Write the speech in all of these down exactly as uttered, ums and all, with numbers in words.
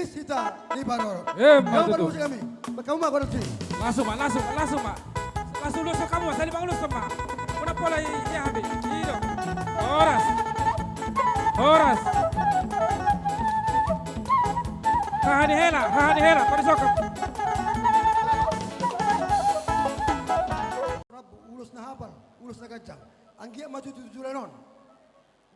Hita di Panoro. Emma tutu. Bermusik kami. Berkamu ma, Gordon. Langsung ma, langsung, langsung ma. Langsung ulos hamu ma, sali ma ulos hamu ma. Muna pola i, ia habi. I do. Horas. Horas. Haha ni hela, haha ni hela, pada sokap. Ulos na hapal, ulos na ganjang. Anggiat ma tutu joloan on.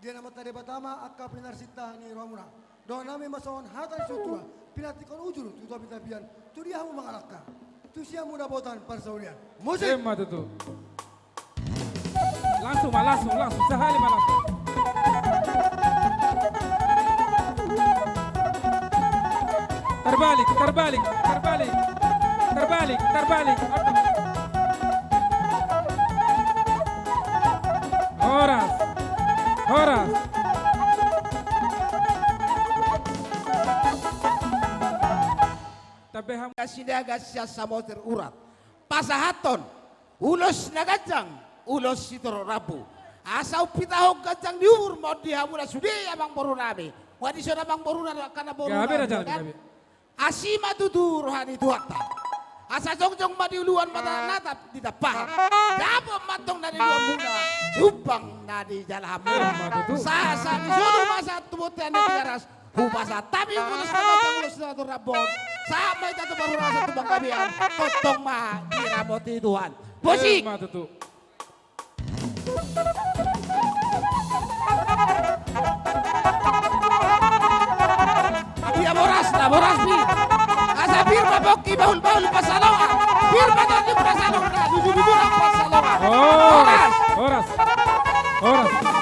Di na mata Debata ma angka pinarsinta ni rohamuna. Dohonon nami ma songon hata ni situa, pinantikhon ujur tu tapian-tapian, tu dia hamu mangalangka, tu sian muna botan parsaulian. Musik. Emma tutu. Langsung ma, langsung, langsung, sahali ma langsung. Terbalik, terbalik, terbalik. Terbalik, terbalik. Horas. Horas. Tabe hamu. Sinaga sian Samosir Urat. Pasahathon. Ulos na ganjang, ulos sitorop rambu. Asa umpitahon ganjang ni umur ma on di hamuna sude amangboru nami. Ua dison amangboru na angka na boru nami, gabe raja nami, kan? Gabe. Asi ma tutu roha ni Tuhanta. Asa jongjong ma di uluan ma na tap di tampahon. Dapot ma antong na niluluan muna, jumpang na nijalahan muna. Emma tutu. Sahat-sahat ni solu ma sahat tu bontean ni Tigaras. Hupasahat hami ulos na ganjang, ulos na torop rambu on. Sahat ma hita tu parhorasan, tu panggabean. Tongtong ma diramoti Tuhan. Musik. Emma tutu. Ia boras na, boras ni. Asa pir ma pongki, bahul-bahul pansalongan. Pir ma tondi, pansalongan. Bujur-bujuran pansalongan. Horas. Horas. Horas. Horas.